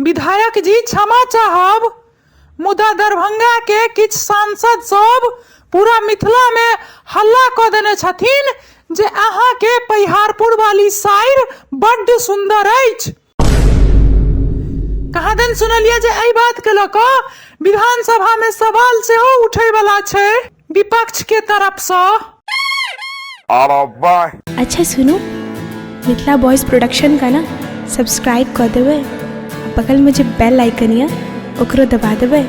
विधायक जी क्षमा चाहब, मुदा दरभंगा के किछु सांसद सब पूरा मिथिला मे हल्ला कऽ देने छथिन जे अहाँ के पहिहारपुर वाली साइर बड्ड सुंदर अछि। कहाँ दन सुनलियै जे एहि बात के लऽ कऽ विधानसभा मे सवाल सेहो उठै वाला छै विपक्ष के तरफ सँ। अरे वाह। अच्छा सुनू, मिथिला बॉयज प्रोडक्शन का ना सब्सक्राइब कऽ देबै आ बगलमे जे बेल आइकन यऽ ओकरो दबा देबै।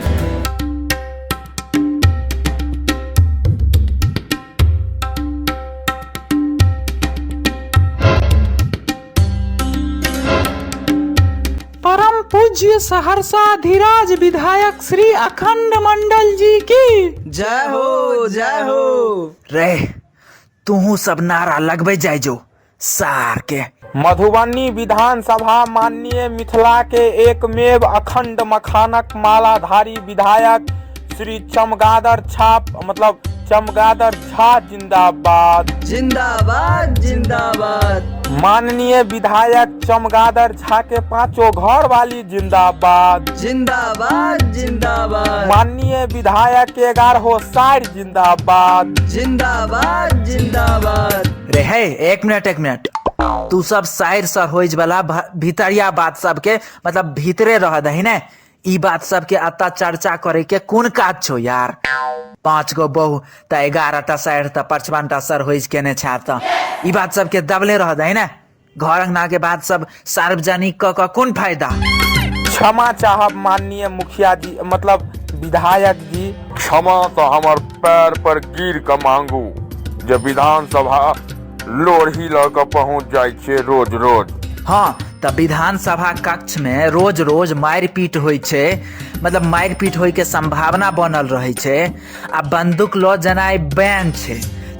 परम पूज्य सहरसा धीराज विधायक श्री अखंड मंडल जी की जय हो, जय हो। रे तुहू सब नारा लगबे जाय जो सार के। मधुबनी विधानसभा माननीय मिथिला के एकमेव अखंड मखानक मालाधारी विधायक श्री चमगादड़ छाप मतलब चमगादड़ झा जिंदाबाद। जिंदाबाद, जिंदाबाद। माननीय विधायक चमगादड़ झा के पांचों घर वाली जिंदाबाद। जिंदाबाद, जिंदाबाद। माननीय विधायक के 11 सार जिंदाबाद। जिंदाबाद, जिंदाबाद। रे हे एक मिनट एक मिनट, तू सब साइर सर होइज वाला भीतरिया बात सबके मतलब भीतरे रह दही ने, ई बात सबके अत्ता चर्चा करे के कोन काज छो यार। 5 गो बहु त 11 टा साइर त 55 टा सर होइज केने छा त ई बात सबके दबले रह दही ने, घर अंगना के बात सब सार्वजनिक क क कोन फायदा। क्षमा चाहब माननीय मुखिया जी मतलब विधायक जी। क्षमा तो हमर पैर पर गिर के मांगू जे विधानसभा लोढ़ी ल के पहुंच जाय छे रोज रोज। हाँ त विधानसभा कक्ष में रोज रोज मारि पीट होय छे, मतलब मारि पीट होय के संभावना बनल रहे छे आ बंदूक ल जनाय बैन छे,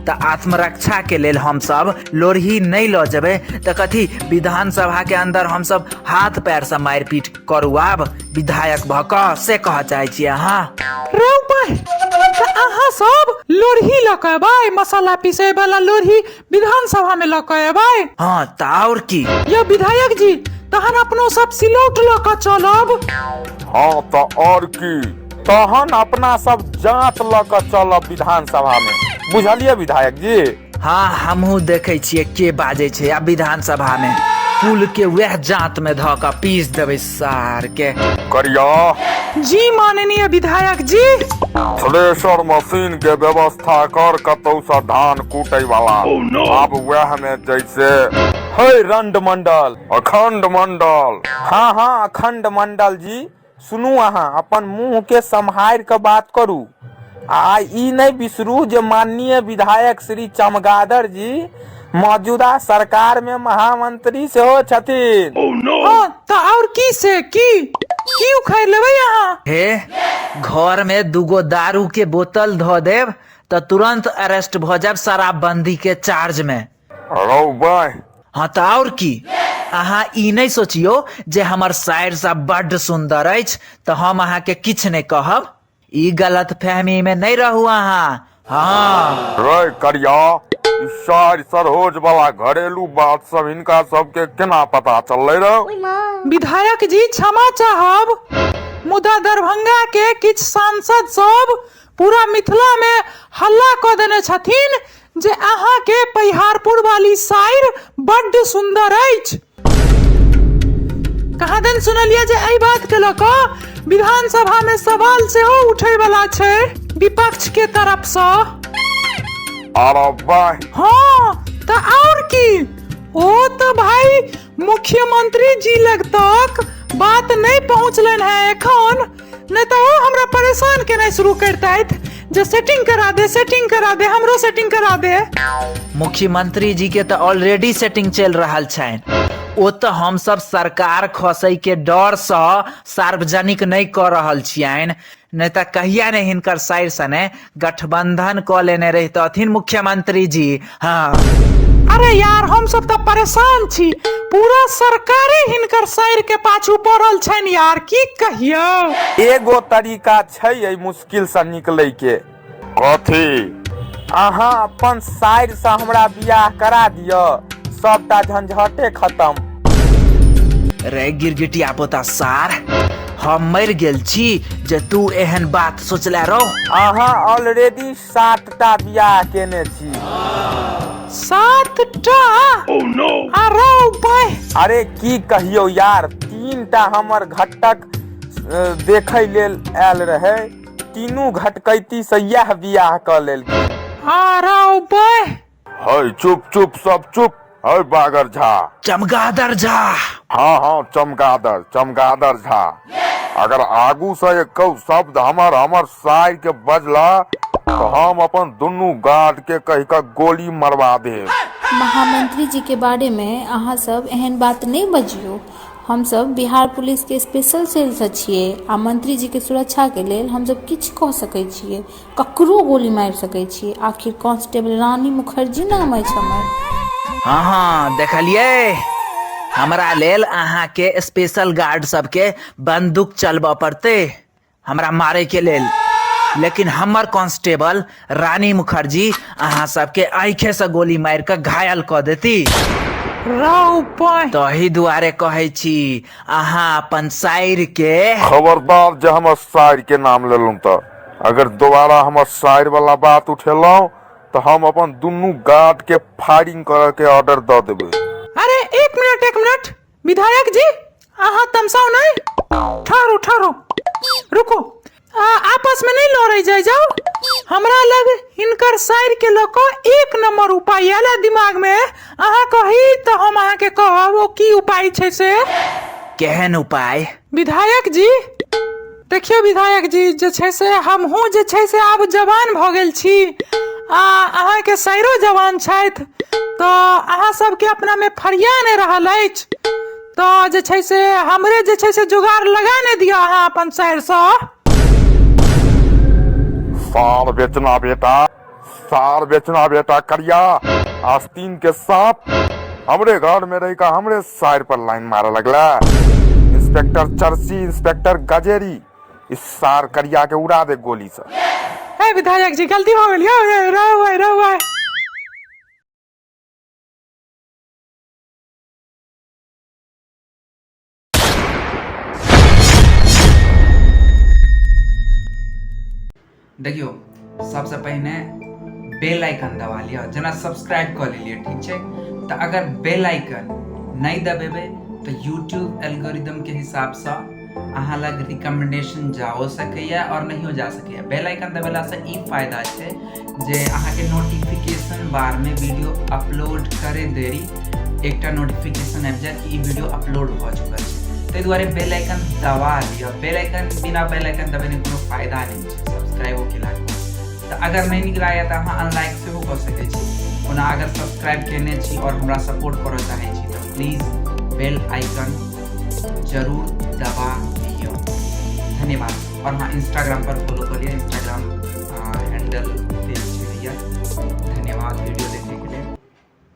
त आत्मरक्षा के लेल हम सब लोढ़ी नहीं ल जेबे त कथी विधानसभा के अंदर हम सब हाथ पैर से मारि पीट करू आब विधायक भ क, से कह चाहे छियै अहाँ। रौ भाई, त अहाँ सब लोढ़ी ल क एबै, मसाला पीसै वाला लोढ़ी विधानसभा में ल क एबै। हाँ त और की। यौ विधायक जी तहन अपनो सब सिलौट ल क चलब। हाँ त और की, तहन अपना सब जांत ल क चलब विधानसभा में, बुझलियै विधायक जी। हाँ हमहूँ देखे छियै के बाजै छै आ विधानसभा में कुल के वएह जांत में धऽ क पीस देबै सार के। करिया। जी माननीय विधायक जी। थ्रेसर मशीन के व्यवस्था कर कतौ से धान कूटै वाला। Oh, no. आब वएह में जैसे हे रंड मंडल। अखंड मंडल। हाँ हाँ अखंड मंडल जी सुनू, अहाँ अपन मुंह के सम्हारि के बात करू आ ई नहीं बिसरू जे माननीय विधायक श्री चमगादड़ जी मौजूदा सरकार में महामंत्री सेहो छथिन। Oh, no. हाँ त और की से की की उखाड़ि लेबै अहाँ? हे घर में दूगो दारू के बोतल धो देब त तुरंत अरेस्ट भ जायब शराबबंदी के चार्ज में। रौ बाय। हाँ त और की, अहाँ ई नहीं सोचियो जे हमर साइर सब बड्ड सुंदर अछि त हम अहाँ के किछु नहीं कहब, ई गलत फहमी में नहीं रहू अहाँ। हाँ। रे करिया, ई सार सरहोज वाला घरेलू बात सब हिनका सबके केना पता चललै रौ? विधायक जी क्षमा चाहब, मुदा दरभंगा के किछु सांसद सब पूरा मिथिला में हल्ला कऽ देने छथिन जे अहाँ के पहिहारपुर वाली साइर बड्ड सुंदर अछि। कहाँ दन सुनलियै जे एहि बात के लऽ कऽ विधानसभा में सवाल सेहो उठै वाला छै विपक्ष के तरफ सँ। अरे वाह। हाँ त और की, ओ त भाई मुख्यमंत्री जी लग तक बात नहीं पहुँचलन है एखन, नहीं तो ओ हमरा परेशान केनाइ शुरू करतथि जे सेटिंग करा दे, सेटिंग करा दे, हमरो सेटिंग करा दे। मुख्यमंत्री जी के तो ऑलरेडी सेटिंग चल रहल छनि, ओ तो हम सब सरकार खसै के डर सँ सार्वजनिक नहीं कऽ रहल छियनि, नहीं तऽ कहिया ने हिनकर साइर सने गठबंधन कऽ लेने रहितथिन मुख्यमंत्री जी। हाँ। अरे यार हम सब तऽ परेशान छी, पूरा सरकारे हिनकर साइर के पाछू पड़ल छनि यार, की कहियौ। एगो तरीका छै एहि मुश्किल सँ निकलै के। कथी? अहाँ अपन साइर सँ हमरा बियाह करा दिअ, सबटा झंझटे खत्म। रे गिरगिटिया पोता सार, हम मरि गेल छी जे तू एहन बात सोचले रहो। अहाँ ऑलरेडी 7टा बियाह केने छी। 7टा? आ रौ बाय। अरे की कहियौ यार, 3टा हमर घटक देखै लेल आयल रहै, तीनू घटकैती से यैह बियाह कऽ लेलखिन। आ रौ बाय। है चुप चुप सब चुप। है बागर झा। चमगादड़ झा। हाँ हाँ चमगादड़, चमगादड़ झा, अगर आगू से एक शब्द हमर हमर साइर के बजला तो हम अपन दुनू गार्ड के कह के गोली मरवा देब। महामंत्री जी के बारे में अहाँ सब एहन बात नहीं बजियो। हम सब बिहार पुलिस के स्पेशल सेल से छियै आ मंत्री जी के सुरक्षा के लेल हम सब किछु कऽ सकै छियै, ककरो गोली मारि सकै छियै। आखिर कांस्टेबल रानी मुखर्जी नाम अछि हमर। हाँ हाँ देखलियै, हमरा लेल अहाँ के स्पेशल गार्ड सबके बंदूक चलबऽ पड़तै हमरा मारे के लेल, लेकिन हमर कांस्टेबल रानी मुखर्जी अहाँ सबके आँखे से गोली मारि कऽ घायल कऽ देती। रौ पाय। तही दुआरे कहै छी अहाँ अपन साइर के। खबरदार जे हमर साइर के नाम लेलहुँ तऽ, अगर दोबारा हमर साइर वाला बात उठेलहुँ तऽ हम अपन दुनू गार्ड के फायरिंग करऽ के ऑर्डर दऽ देबै। अरे एक मिनट एक मिनट विधायक जी, अहाँ तमसाउ नहीं, ठहरू ठहरू रुको, आपस में नहीं लड़े जाय जाओ। हमरा लग हिनकर साइर के लऽ कऽ एक नंबर उपाय आयल है दिमाग में, अहाँ कही तऽ हम अहाँ के कहब ओ की उपाय छै से। केहन उपाय? विधायक जी देखियौ, विधायक जी जे छै से हमहूँ जे छै से आब जवान भऽ गेल छी आ अहाँके साइरो जवान छथि, तऽ अहाँ सबके अपनामे फरिया नहि रहल अछि, तऽ जे छै से हमरे जे छै से जोगाड़ लगा नहि दिअ अहाँ अपन साइरसँ। सार बेचना बेटा, सार बेचना बेटा करिया आस्तीन के सांप हमरे घर में रह के हमरे साइर पर लाइन मारे लगला। इंस्पेक्टर चर्सी, इंस्पेक्टर गजेरी, इस सार करिया के उड़ा दे गोली से। ए विधायक जी गलती हो गेल यौ, रौ भाई, रौ भाई। देखियौ, सबसँ पहिने बेल आइकन दबा लिअ, जेना सब्सक्राइब कऽ लेलियै, ठीक छै? तऽ अगर बेल आइकन नहि दबेबै तऽ यूट्यूब एल्गोरिदमके हिसाबसँ अहाँ लग रिकमेंडेशन जाओ सकैए आओर नहियो जा सकैए। बेल आइकन दबेलासँ ई फायदा छै जे अहाँके नोटिफिकेशन बारमे वीडियो अपलोड करे देरी एकटा नोटिफिकेशन आबि जायत कि ई वीडियो अपलोड भऽ चुकल छै। ताहि दुआरे बेल आइकन दबा लिअ। बेल आइकन बिना बेल आइकन दबेने कोनो फायदा नहि छै सब्सक्राइबो केलाके बाद। तऽ अगर नहि नीक लागैए तऽ अहाँ अनलाइक सेहो कऽ सकै छी। ओना अगर सब्सक्राइब केने छी आओर हमरा सपोर्ट करऽ चाहै छी तऽ प्लीज बेल आइकन जरूर दबा लिअ। धन्यवाद। और हाँ, इंस्टाग्राम पर फॉलो कर लिया, इंस्टाग्राम हैंडल देल छै भैया। धन्यवाद वीडियो देख।